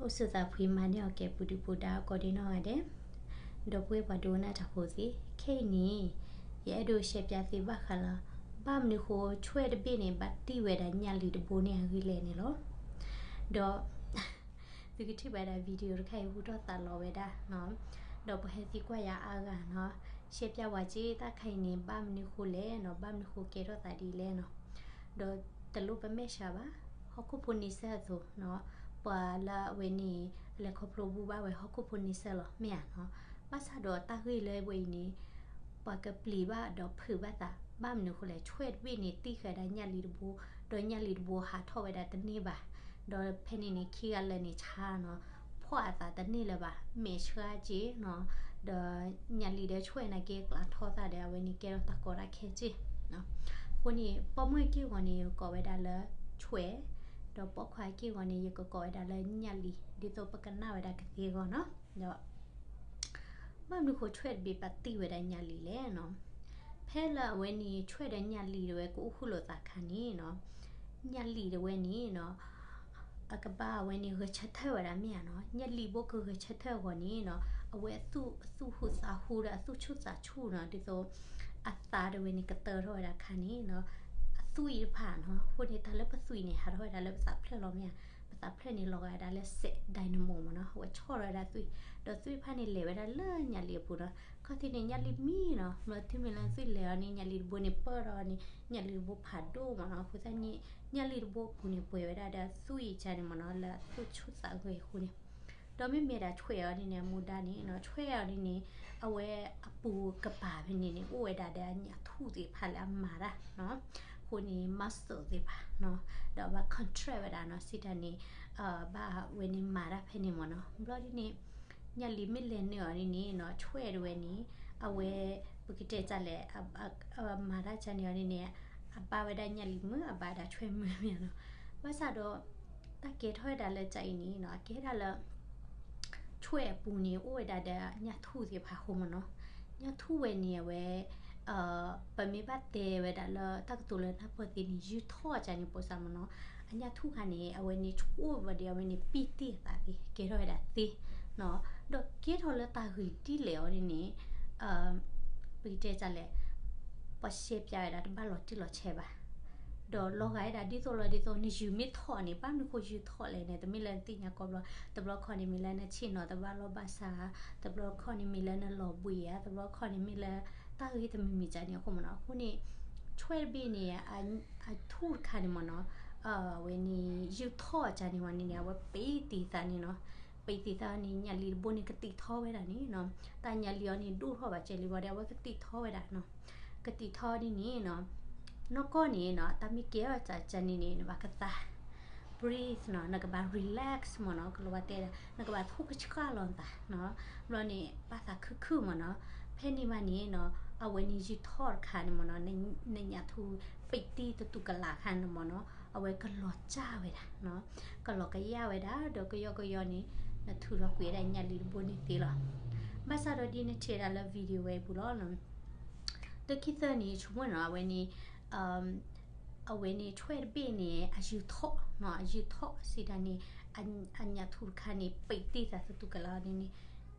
အိၣ်ဆူၣ်သးဖှံမၤန့ၢ်အီၣ်ကဲပူၤဒုၣ်ပူၤဒါအီၤကိးဒံးနီၢ်ဂၤဒဲး, ဒီပုၢ်ဝဲၢ်ပှၤဒိကနၣ်တၢ်ဖိသ့ၣ်, ခဲအံၤန့ၣ် ယအဲၣ်ဒိးရှဲပၠးသ့ဘၣ်ဃးလၢ ဘၣ်မနုၤဃိဆွဲၣ်တဘ့ၣ်န့ၣ် ဘၣ်တံၢ်ဝဲဒၣ်ညၣ်လံၤတဘိန့ၣ်အဂ့ၢ်လဲၣ်န့ၣ်လီၤ. ဒီး သုကထံၣ်ဘၣ်ဒၣ် video တခါအံၤ ဟူထီၣ်သးလီၤဝဲဒၣ်နီၤ, ဒီးပှၤဟဲသံကွၢ်ယၤအါဂၤနီၤ, ရှဲပၠးဝဲက့ တၢ်ခါအံၤန့ၣ် ဘၣ်မနုၤဃိလဲၣ်နီၤ, ဘၣ်မနုၤဃိကဲထီၣ်သးဒ်လဲၣ်နီၤ, ဒီးတလိၣ်ပမဲာ်ဆှးဘၣ်, ဟီၣ်ခိၣ်ဖိန့ဆၢၣ်အသိးနီၤ, ပှၤလၢအဝဲန့ၣ် လဲၤခီဖျိဘူၣ်ဘၣ်ဝဲဟီၣ်ခိၣ်ဖိန့ဆၢၣ်လီၤ မ့ၢ်ဧါနီၤ, ဘၣ်ဆၣ်ဒီးတၢ်ဂ့ၢ်လၢဝဲအံၤန့ၣ် ပှၤကပျံၤဘၣ်ဒီးဖုးဘၣ်သး, ဘၣ်မနုၤဃိလဲၣ်, ဆွဲၣ်တဘ့ၣ်န့ၣ် တံၢ်ဃာ်ဒၣ်ညၣ်လံၤတဘိ, ဒီးညၣ်လံၤတဘိဟးထီၣ်ဝဲဒၣ်တန့ၢ်ဘၣ်, ဒီးဖဲန့ၣ်န့ၣ် ခံဂၤလၢာ်န့ၣ်ဆါနီၤ, ဖီၣ်အသးတန့ၢ်လၢၤဘၣ်, မဲာ်ဆှးက့နီၤ, ဒီးညၣ်လံၤဒီးဆွဲၣ်နာ်က့ ကျးထီၣ်သးဒီး အဝဲန့ၣ်ကဲထီၣ်တၢ်ကီတၢ်ခဲက့နီၤ, အဃိန့ၣ် ပိာ်မုၣ်အက့ၢ်အဂီၤန့ၣ် ယကကိးဝဲဒၣ်လၢဆွဲၣ်, ဒီးပိာ်ခွါအက့ၢ်အဂီၤန့ၣ် ယကကိးဝဲဒၣ်လၢညၣ်လံၤ, ဒ်သိးပကနၣ်ဝဲဒၣ်ကသ့အဂီၢ်နီၤ, ဒီး ဘၣ်မနုၤဃိဆွဲၣ်တဘ့ၣ်ဘၣ်တံၢ်ဝဲဒၣ်ညၣ်လံၤလဲၣ်နီၤ, ဖဲလၢအဝဲန့ၣ် ဆွဲၣ်ဒီးညၣ်လံၤတဝဲ ကအိၣ်ဃုာ်လိာ်သးခါန့ၣ်နီၤ, ညၣ်လံၤတဝဲန့ၣ်နီၤ, အကဘၣ်အဝဲန့ၣ် ဂဲၤဆၢထၢၣ်ဝဲဒၣ်မ့ၢ်ဧါနီၤ, ညၣ်လံၤဘိကဂဲၤဆၢထၢၣ်အဂီၢ်န့ၣ်နီၤ, အဝဲအသူၣ် အသူၣ်ဟူးသးဟူဒီးအသူၣ်ဆူၣ်သးဆူၣ်နီၤ, ဒ်သိး အသးတဝဲန့ၣ်ကတၢၢ်ထီၣ်ဝဲဒၣ်ခါန့ၣ်နီၤ, အသွံၣ်တဖၣ်နီၤ, အဃိန့ၣ် တၢ်လၢပသွံၣ်န့ၣ် ဟးထီၣ်ဝဲဒၣ်လၢပသးဖျၢၣ်လီၤမ့ၢ်ဧါ, ပသးဖျၢၣ်န့ၣ် လီၤဂာ်ဒၣ်လၢ စဲး dynamo မ့ၢ်နီၤ, အဝဲဆီၣ်ထီၣ်ဝဲဒၣ်သွံၣ်, ဒီးသွံၣ်တဖၣ်န့ၣ် လဲၤဝဲဒၣ်လၢညၣ်လံၤအပူၤနီၤ, ခီၣ်ထံးန့ၣ် ညၣ်လံၤမံနီၤ, ဘျီတုၤမ့ၢ်လၢသွံၣ်လဲၤအီၤန့ၣ် ညၣ်လံၤတဘိန့ၣ် ပၢၢ်ထီၣ်အီၤန့ၣ် ညၣ်လံၤတဘိဖးဒိၣ်မ့ၢ်နီၤ, အဃိသတးန့ၣ် ညၣ်လံၤတဘိအပူၤန့ၣ် ပှဲၤဝဲဒၣ်ဒီးအသွံၣ်ကန့ၣ်မ့ၢ်နီၤ, လၢအသူၣ်ဆူၣ်သးဂဲၤအဃိန့ၣ် ဒီးမ့မ့ၢ်ဒၣ်ဆွဲၣ်အီၤဒ်န့ၣ် အမူဒါန့ၣ်နီၤ, ဆွဲၣ်အီၤဒ်န့ၣ် အဝဲအပူၤကပၤဖဲန့ၣ်န့ၣ် အိၣ်ဝဲဒၣ်ဒီးအညၣ်ထူၣ်သ့ၣ်တဖၣ်လၢအမၤတၢ်နီၤ, အဃိန့ၣ် muscle သ့ၣ်တဖၣ်နီၤ, ဒီးဘၣ် contract ဝဲဒၣ်နီၤ, စံးတၢ်န့ၣ် ဘၣ်ဝဲန့ၣ်မၤတၢ်ဖဲန့ၣ်မ့ၢ်နီၤ, ဘျီဒ်န့ၣ် ညၣ်လံၤမ့ၢ်လဲၤနုာ်အီၤဒ်န့ၣ်နီၤ, ဆွဲၣ်တဝဲန့ၣ် အဝဲ ပကတဲတၢ်လဲၣ် အမၤတၢ်ကန့ၣ်အီၤဒ်န့ၣ် အဘၣ်ဝဲဒၣ်ညၣ်လံၤမုၣ် အဘၣ်ဒၣ်ဆွဲၣ်မုၣ်မ့ၢ်နီၤ, ဘၣ်ဆၣ်ဒီး တၢ်ကဲထီၣ်ဝဲဒၣ်လၢတၢ်အံၤန့ၣ်နီၤ, အကဲဒၣ်လၢ ဆွဲၣ်အပူၤန့ၣ် အိၣ်ဝဲဒၣ်ဒီးညၣ်ထူၣ်သ့ၣ်တဖၣ်အဃိမ့ၢ်နီၤ, ညၣ်ထူၣ်ဝဲန့ၣ်အဝဲ ပမ့ၢ်ဘၣ်တဲဝဲဒၣ်လၢတၢ်ကတိၤလၢနၢ်ပၢၢ်သ့န့ၣ် ယုၢ်ထီၣ်ကန့ၣ် ပိစၢ်မ့ၢ်နီၤ, အညၣ်ထူၣ်ခါန့ၣ် အဝဲန့ၣ်ဆိၣ်ဝဲဒီး အဝဲန့ၣ် ပံၢ်တ့ၢ်အသးသ့ ကဲထီၣ်ဝဲဒၣ်သ့နီၤ, ဒီးကဲထီၣ်လၢတၢ်ဂ့ၢ်ဒ်လဲၣ်အီၤဒ်န့ၣ် ပကတဲတၢ်လဲၣ် ပှၤရှဲပၠးဝဲဒၣ်တဘၣ်လီၤတံၢ်လီၤဆဲးဘၣ်, ဒီးလီၤဂာ်ဝဲဒၣ်ဒ်သိးလီၤဒ်သိး နယုၢ်မ့ၢ်ထီၣ်န့ၣ် ဘၣ်မနုၤဃိယုၢ်ထီၣ်လဲၣ်န့ၣ် တမ့ၢ်လၢနသ့ၣ်ညါကီဘျီ, တဘျီခီန့ၣ်မ့ၢ်လၢနဆ့ၣ်နီၤတဘၣ်လီၢ်ဘၣ်စး, တဘျီခီန့ၣ်မ့ၢ်လၢနလီၤဘှံးဧါ, တဘျီခီန့ၣ်မ့ၢ်လၢ တၢ်ဂ့ၢ်တမံၤမံၤကန့ၣ်အဃိမ့ၢ်နီၤ, အဃိန့ၣ် ဆွဲၣ်တဘ့ၣ်န့ၣ် အထူၣ်တခါန့ၣ်မ့ၢ်နီၤ, အဝဲန့ၣ် ယုၢ်ထီၣ်ကန့ၣ်ဝဲန့ၣ်န့ၣ် အဝဲပံၢ်တ့ၢ်သးန့ၣ်နီၤ, ပံၢ်တ့ၢ်သးန့ၣ် ညၣ်လံၤတဘိန့ၣ် ကတံာ်ထီဝဲဒၣ်န့ၣ်နီၤ, တၢ်ညၣ်လံၤအီၤန့ၣ် ဒိၣ်ထီၣ်ဘၣ်ကဲလံဘၣ်ဒီး အဝဲကတံာ်ထီဝဲဒၣ်နီၤ, ကတံာ်ထီဒ်န့ၣ်နီၤ, နီၢ်ကီၢ်န့ၣ်နီၤ တၢ်မ့ၢ်ကဲထီၣ်ကန့ၣ်န့ၣ် နဘၣ်ကသါ breathe နီၤ, နကဘၣ် relax မ့ၢ်နီၤ, ကလီၤဝါတဲဒၣ် နကဘၣ်ထိၣ်ကဆှၣ်လီၤနသးနီၤ, ဘျီန့ၣ် ဘၣ်သးခုခုမ့ၢ်နီၤ, ဖဲန့ၣ်မးန့ၣ်နီၤ အဝဲန့ၣ်ယုၢ်ထီၣ်တခါန့ၣ်မ့ၢ်နီၤ, နညၣ်ထူၣ်ပံၢ်တ့ၢ်တတူၢ်ကလာ်ခါန့ၣ်မ့ၢ်နီၤ, အဝဲကလီၤကၢ်ဝဲဒၣ်နီၤ, ကလီၤကယၢ်ဝဲဒၣ် ဒီးကယီကယီန့ၣ် နထုးထီၣ်ကွံာ်ဝဲဒၣ်ညၣ်လံၤတဘိန့ၣ်သ့လီၤ. ဘၣ်ဆၣ်ဒီးဒ်နထံၣ်ဒၣ်လၢ video ဝဲအံၤပူၤလီၤ တခံသၢန့ၣ် ဆိကမိၣ်နီၤ အဝဲန့ၣ် အဝဲန့ၣ်ဆွဲၣ်တဘ့ၣ်န့ၣ် အယုၢ်ထီၣ်နီၤ, အယုၢ်ထီၣ်စံးဒၣ်န့ၣ် အညၣ်ထူၣ်တခါန့ၣ် ပံၢ်တ့ၢ်သးတတူၢ်ကလာ်န့ၣ်န့ၣ်,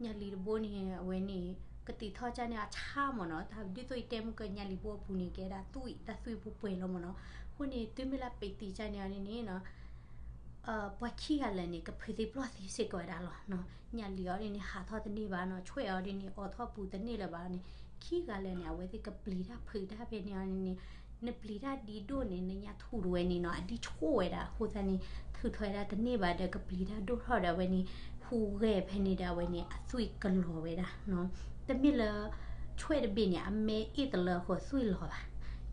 ညၣ်လံၤတဘိန့ၣ် အဝဲန့ၣ် ကတံာ်ထီၣ်ကန့ၣ်အဆါမ့ၢ်နီၤ, တၢ်ဒ်သိးယတဲမုၢ်ကညၣ်လံၤဘိအပူၤန့ၣ် ကဲဒၣ်သွံၣ် တၢ်သွံၣ်ပှဲၤပှဲၤလီၤမ့ၢ်နီၤ, အဃိန့ၣ် တုၤမ့ၢ်လၢပံၢ်တ့ၢ်ကန့ၣ်အီၤန့ၣ်န့ၣ်နီၤ ပှၤခံဂၤလၢာ်န့ၣ် ကဖုးသံပျီၢ်သံစ့ၢ်ကီးဝဲဒၣ်လီၤနီၤ, ညၣ်လံၤအီၤဒ်န့ၣ် ဟးထီၣ်တန့ၢ်ဘၣ်နီၤ, ဆွဲၣ်အီၤဒ်န့ၣ် အိးထီၣ်ပူၤတန့ၢ်လၢၤဘၣ်န့ၣ်, ခံဂၤလၢာ်န့ၣ် အဝဲသ့ၣ်ကပျံၤတၢ်ဖုးတၢ်ဖဲန့ၣ်အီၤန့ၣ်န့ၣ်, နပျံၤတၢ်ဒ်ဒိၣ်န့ၣ် နညၣ်ထူၣ်တဝဲန့ၣ်နီၤ အဒံၣ်ဆိၣ်ဝဲဒၣ်အဃိသတးန့ၣ် ထုးထီၣ်ဝဲဒၣ်တန့ၢ်ဘၣ်ဒီး ကပျံၤတၢ်ဒိၣ်ထီၣ်ဒီးအဝဲန့ၣ် ဟူးဂဲၤဖဲန့ၣ်ဒီးအဝဲန့ၣ် အသွံၣ်ကလီၤဝဲဒၣ်နီၤ, တမ့ၢ်လၢ ဆွဲၣ်တဘ့ၣ်န့ၣ် အမဲအ့ၣ်တလၢအဃိသွံၣ်လီၤဘၣ်,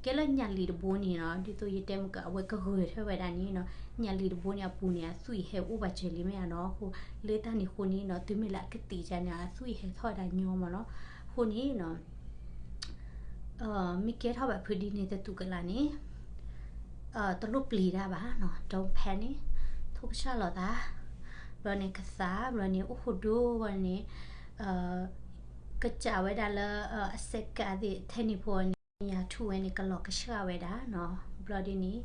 ကဲလၢညၣ်လံၤတဘိန့ၣ်နီၤ ဒ်သိးယတဲမုၢ်က အဝဲကဂဲၤထၢၣ်ဝဲဒၣ်န့ၣ်နီၤ, ညၣ်လံၤတဘိန့ၣ်အပူၤန့ၣ် အသွံၣ်ဟဲအိၣ်ဘၣ်စၢၤလံမ့ၢ်ဧါနီၤ, အဃိ လၢတၢ်န့ၣ်အဃိန့ၣ်နီၤ တုၤမ့ၢ်လၢအကတံာ်ကန့ၣ် အသွံၣ်ဟဲထီၣ်ဝဲဒၣ်ညီမ့ၢ်နီၤ, အဃိန့ၣ်နီၤ မ့ၢ်ကဲထီၣ်ဘၣ်ဖုးဒ်န့ၣ်တတူၢ်ကလာ်န့ၣ် တလိၣ်ပျံၤတၢ်ဘၣ်နီၤ, don't panic, ထိၣ်ကဆှၣ်လီၤသး, ဘျီန့ၣ်ကသါ, ဘျီန့ၣ်အိၣ်ဃိဒိ, ဘျီန့ၣ် ကစးဝဲဒၣ်လၢ အစဲးကးသ့ၣ်ထဲန့ၣ်ဖိန့ၣ် ညၣ်ထူၣ်ဝဲန့ၣ် ကလီၤကဆှၣ်ဝဲဒၣ်နီၤ, ဘျီဒ်န့ၣ်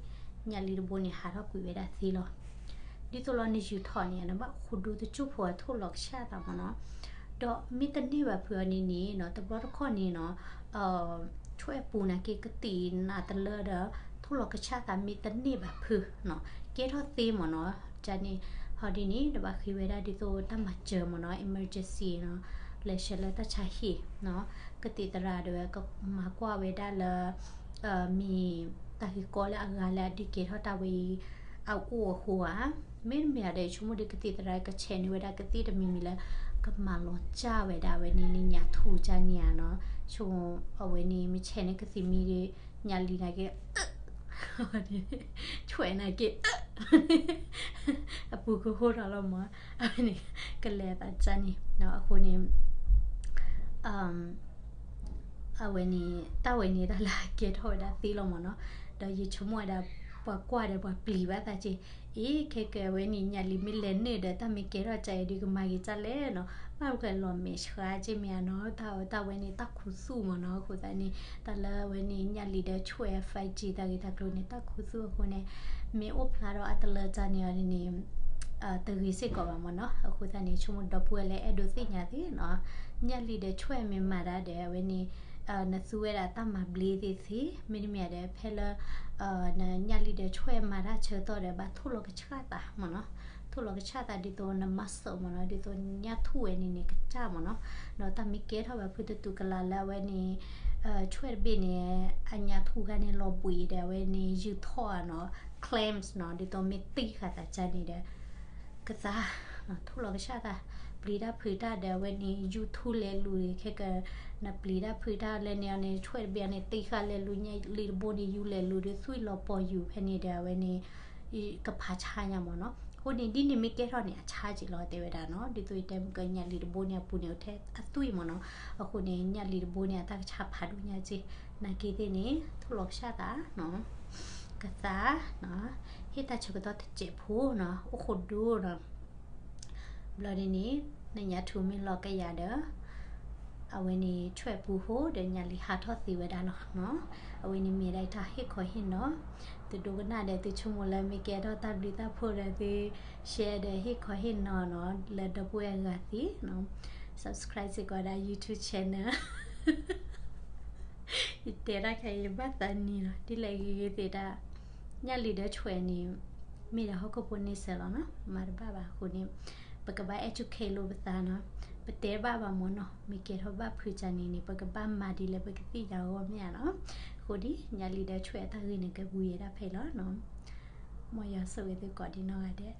ညၣ်လံၤတဘိန့ၣ် ဟးထီၣ်ကွံာ်ဝဲဒၣ်သ့လီၤ. ဒ်သိးလီၤနယူၤထီၣ်န့ၣ် နဘၣ်အိၣ်ခိးဒိတကၠိၢ်ဖိအထိၣ်လီၤကဆှၣ်သးမ့ၢ်နီၤ. ဒီးမ့ၢ်တန့ၢ်ဘၣ်ဖုးအီၤန့ၣ်န့ၣ်နီၤ တဘျီတခီၣ်န့ၣ်နီၤ ဆွဲၣ်ပူၤနာ်က့ကသံၣ်နးတလၢဒီး ထိၣ်လီၤကဆှၣ်သးမ့ၢ်တန့ၢ်ဘၣ်ဖုးနီၤ ကဲထီၣ်သ့မ့ၢ်နီၤ. ကန့ၣ် ဟီဒ်န့ၣ် နဘၣ်ဃ့ဝဲဒၣ်ဒ်သိးတၢ်မၤစၢၤမ့ၢ်နီၤ emergency နီၤ လဲၤဆှၢလၢတၢ်ဆါဟံၣ်နီၤ ကသံၣ်သရၣ်ဒီးကမၤကွၢ်ဝဲဒၣ်လၢ မ့ၢ်တၢ်ဂ့ၢ်ကီလၢအဂၤလၢအဒုးကဲထီၣ်တၢ်ဝဲအံၤ အအိၣ်အဃိဧါ. မ့တမ့ၢ်ဧါဒီး ဆိကမိၣ်ဒုးကသံၣ်သရၣ်ကဆဲးန့ၢ်ဝဲဒၣ်ကသံၣ်တမံၤမံၤလၢ ကမၤလီၤကၢ်ဝဲဒၣ်အဝဲန့ၣ်န့ၣ်ညၣ်ထူၣ်ကန့ၣ်ဧါနီၤ. ဆိကမိၣ်အဝဲန့ၣ် မ့ၢ်ဆဲးန့ၢ်ကသံၣ်မံၤဒီး ညၣ်လံၤနာ်က့ ဆွဲးနာ်က့ အပူၤကဟိထီၣ်လီၤမ့ၢ် အဝဲန့ၣ် ကလဲၤသးကန့ၣ်နီၤ. အဃိန့ၣ် အဝဲန့ၣ် တၢ်ဝဲန့ၣ်တၢ်လၢအကဲထီၣ်ဝဲဒၣ်သ့လီၤမ့ၢ်နီၤ. ဒီးယဆိကမိၣ်ဝဲဒၣ် ပှၤကွၢ်ဒီးပှၤပျံၤဘၣ်သးက့ၤ အ့ ခဲကဲဝဲန့ၣ် ညၣ်လံၤမ့ၢ်လဲၤနုာ်ဒီး တၢ်မ့ၢ်ကဲထီၣ်ကၢ်အံၤဒုးကမၤက့ၤကၢ်လဲၣ်နီၤ. ဘၣ်ဝဲလီၤမဲာ်ဆှးက့ၤမ့ၢ်ဧါနီၤ. တၢ်ဝဲတၢ်ဝဲန့ၣ် တၢ်ခူသူၣ်မ့ၢ်နီၤ. အဃိသတးန့ၣ် တၢ်လၢအဝဲန့ၣ် ညၣ်လံၤဒီးဆွဲး five G တၢ်ဂ့ၢ်တၢ်ကျိၤန့ၣ် တၢ်ခူသူၣ်အဃိန့ၣ် မ့ၢ်အိၣ်ဖျါထီၣ်အတလၢတၢ်န့ၣ်အီၤန့ၣ် တဂ့ၤစ့ၢ်ကီးဘၣ်မ့ၢ်နီၤ. အဃိသတးန့ၣ် ဆိကမိၣ်ဒီပုၢ်ဝဲၢ်လၢအဲၣ်ဒိးသ့ၣ်ညါသ့နီၤ ညၣ်လံၤဒီးဆွဲးမ့ၢ်မၤတၢ်ဒီး အဝဲန့ၣ် နသူဝဲဒၣ်တၢ်မၤဘျ့သ့သ့ မ့တမ့ၢ်ဒီး ဖဲလၢ နညၣ်လံၤဒီးဆွဲးမၤတၢ်ဆၢကတီၢ်ဒီး ဘၣ်ထိၣ်လီၤကဆှၣ်သးမ့ၢ်နီၤ. ထိၣ်လီၤကဆှၣ်သးဒ်သိးန muscle မ့ၢ်နီၤ, ဒ်သိးညၣ်ထူၣ်ဝဲန့ၣ်န့ၣ် ကစၢ်မ့ၢ်နီၤ. ဒီးတၢ်မ့ၢ်ကဲထီၣ်ဘၣ်ဖုးတတူၢ်ကလာ်လၢအဝဲန့ၣ် ဆွဲးတဘ့ၣ်န့ၣ် အညၣ်ထူၣ်ခါန့ၣ်လီၤဘှံးဒီး အဝဲန့ၣ်ယူၢ်ထီၣ်ဧါနီၤ, cramps နီၤ, ဒ်သိးမ့ၢ်တံၢ်ဃာ်သးကၢ်န့ၣ်ဒီး ကသါ ထိၣ်လီၤကဆှၣ်သး, ပျံၤတၢ်ဖုးတၢ်ဒီး အဝဲန့ၣ် ယူၢ်ထူၣ်လဲၤလူၤ ခဲက နပျံၤတၢ်ဖုးတၢ်လၢန့ၣ်အီၤန့ၣ် ဆွဲးတဘ့ၣ်န့ၣ် တံၢ်ဃာ်လဲၤလူၤ ညၣ်လံၤတဘိန့ၣ် ယူၢ်လဲၤလူၤဒီး သွံၣ်လီၤပီၤယူၢ်ဖဲန့ၣ်ဒီး အဝဲန့ၣ် ကဖးဆါညါမ့ၢ်နီၤ. အဃိန့ၣ် ဒ်န့ၣ်မ့ၢ်ကဲထီၣ်န့ၣ် အဆါက့ၤလီၤတဲဝဲဒၣ်နီၤ. ဒ်သိးယတဲမုၢ်ကၢ ညၣ်လံၤတဘိန့ၣ် အပူၤန့ၣ် အိၣ်ထဲအသွံၣ်မ့ၢ်နီၤ. အဃိန့ၣ် ညၣ်လံၤတဘိန့ၣ် အတၢ်ကဆါဖးဒိၣ်ညါက့ၤ, နာ်က့သ့ၣ်န့ၣ် ထိၣ်လီၤကဆှၣ်သးနီၤ, ကသါနီၤ, ဟ့ၣ်တၢ်ဆၢကတီၢ်တစဲးဖိနီၤ, အိၣ်ခိးဒိနီၤ. ဘျီဒ်န့ၣ် နညၣ်ထူၣ်မ့ၢ်လီၤကယၤဒီး အဝဲန့ၣ် ဆွဲးပူၤဟိဒီး ညၣ်လံၤဟးထီၣ်သ့ဝဲဒၣ်လီၤနီၤ. အဝဲန့ၣ်မ့ၢ်ဒၣ်တၢ်ဟ့ၣ်ခီဟ့ၣ်နီၤ, သုဒိကနၣ်ဒီး သုဆိကမိၣ်လၢမ့ၢ်ကဲထီၣ်တၢ်ဘျုးတၢ်ဖှိၣ်ဒီး သု share ဒီးဟ့ၣ်ခီဟ့ၣ်နီၤနီၤ လၢဒီပုၢ်ဝဲၢ်အဂၤသ့နီၤ. Subscribe စ့ၢ်ကီးဒၣ် YouTube channel ယတဲတၢ်ခဲအံၤဘၣ်သးနံၤလီၤ ဒ်လဲၣ်ဂ့ၤဂ့ၤသ့ၣ်တၢ်, ညၣ်လံၤဒီးဆွဲးန့ၣ် မ့ၢ်ဒၣ်ဟီၣ်ခိၣ်ဖိန့ဆၢၣ်လီၤနီၤ, မၤတဘၣ်ဘၣ်အဃိန့ၣ် ပကဘၣ် educate လိာ်ပသးနီၤ, ပတဲဘၣ်ဘၣ်မ့ၢ်နီၤ, မ့ၢ်ကဲထီၣ်ဘၣ်ဖုးကၢ်န့ၣ်န့ၣ် ပကဘၣ်မၤဒ်လဲၣ်ပကသ့ၣ်ညါအဂီၢ်မ့ၢ်ဧါနီၤ. အဃိဒ် ညၣ်လံၤဒီးဆွဲးအတၢ်ဂ့ၢ်န့ၣ် ကဘှံးယဲဒၣ်ဖဲလီၤနီၤ. မ်ယွၤဆိၣ်ဂ့ၤသုကိးဒံးနီၢ်ဂၤဒဲး